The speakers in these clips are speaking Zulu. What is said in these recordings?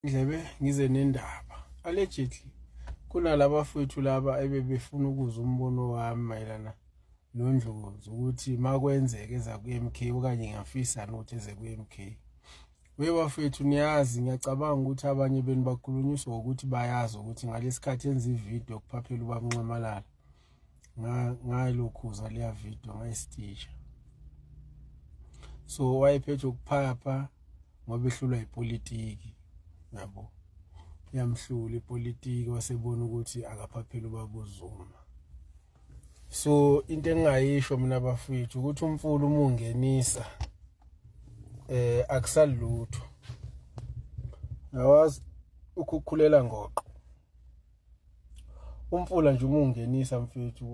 Ndlebe ngize nendaba. Allegedly kunalabafowethu laba ebebefuna ukuzwa umbono wami mayelana noNdlozi ukuthi makwenzeka eza ku-MK okanye ngiyafisa ukuthi eze ku-MK. We bafethu niyazi ngiyacabanga ukuthi abanye benu bakhulunyiswa ukuthi bayazi ukuthi ngalesikhathi enza ividiyo kuphaphela ubaba uNxamalala ngalokhuza leya video ngayistisha. So wayephethwe ukuphapha ngoba ehlulwa ipolitiki yabo yamhlula ipolitiki wasebona ukuthi akaphaphele ubaba uZuma so into engingayisho mina bafethu ukuthi umfula uma ungenisa eh akusalutho awazi ukukhulela ngoqo Umfula nje uma ungenisa mfethu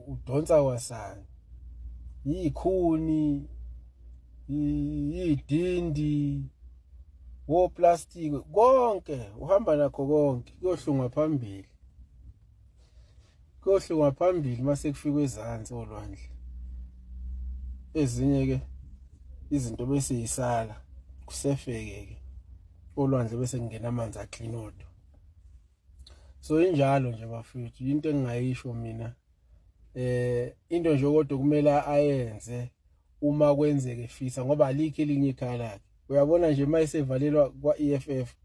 udonsa kwasani. Yikhuni, yidindi, woplastiki konke uhamba nakho konke kuyohlungwa phambili. Kuyohlungwa phambili mase kufikwe ezansi olwandle. Ezinye ke izinto bese yisala kusefeke ke olwandle bese kungena amanzi aclean odwa. So injalo nje bafethu into engingayisho mina eh into nje kodwa kumele ayenze uma kwenzeke efisa ngoba alikho elinye ikhaya lakhe uyabona nje uma esevalelwa kwa-EFF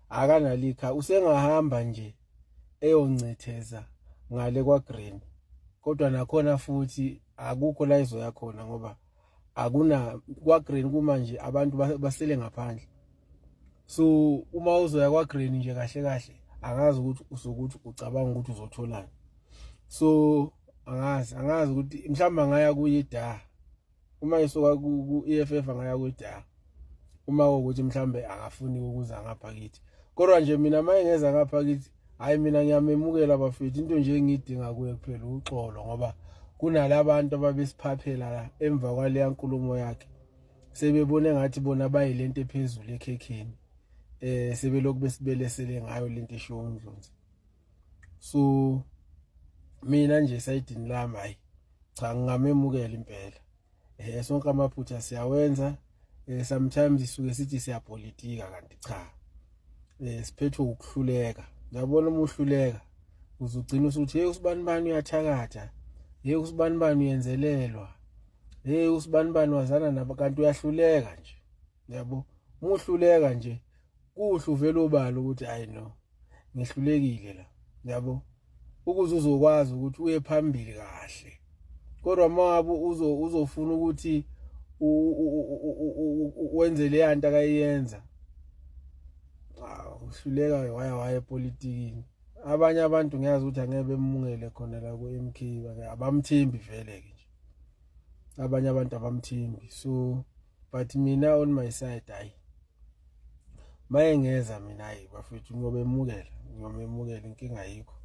akanalikha usengahamba nje eyoncetheza ngale kwaGreen kodwa nakhona futhi akukho la izoya khona ngoba akuna kwaGreen kumanje abantu basele ngaphandle so uma uzoya kwaGreen nje kahle kahle angazi ukuthi usokuthi ucabanga ukuthi uzotholani so angazi angazi ukuthi mhlawumbe angaya kuyida uma esuka ku-EFF angaya kuyida uma ukuthi mhlawumbe akafuni ukuza ngapha kithi kodwa nje mina uma engeza ngapha kithi hayi mina ngiyamemukela bafethu into nje engiyidinga kuye kuphela uxolo ngoba kunalabantu ababesiphaphela la emva kwaleya nkulumo yakhe sebebone ngathi bona bayilento ephezulu ekhekheni eh sebelokhu besibelesele ngayo lento eshiwo uMdlonzi so mina nje sayidini lami hayi cha ngingamemukela impela eh sonke amaphutha siyawenza eh sometimes sisuke sithi siyapolitika kanti cha eh siphethwe ukuhluleka uyabona uma uhluleka uzugcina usuthi hey usibani bani uyathakatha hey usibani bani uyenzelelwa hey usibani bani wazana nabo kanti uyahluleka nje yabo uma uhluleka nje kuhle uvele obala ukuthi hayi no ngihlulekile la yabo ukuze uzokwazi ukuthi uye phambili kahle kodwa uma uzofuna ukuthi wenze leya nto akayenza uhluleka waya waya epolitikini abanye abantu ngiyazi ukuthi angeke bemungele khona la ku-MK abamthembi vele ke nje abanye abantu abamthembi so but mina on my side hayi maye ngeza mina hayi bafethu ngiyobemukela ngiyobemukela inkinga ayikho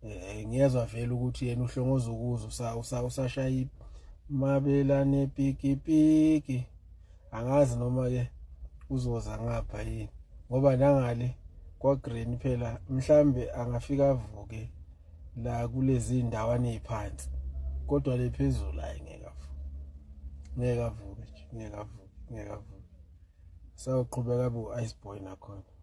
eh ngiyezwa vele ukuthi yena uhlongoza ukuza usa usashaya mabelane piki piki angazi noma ke uzoza ngapha yini ngoba nangale kwa green phela mhlambe angafika avuke la kulezi ndawana eziphansi kodwa le phezulu hayi ngeke avuke ngeke avuke nje ngeke avuke ngeke avuke sawuqhubeka bu ice boy nakhona.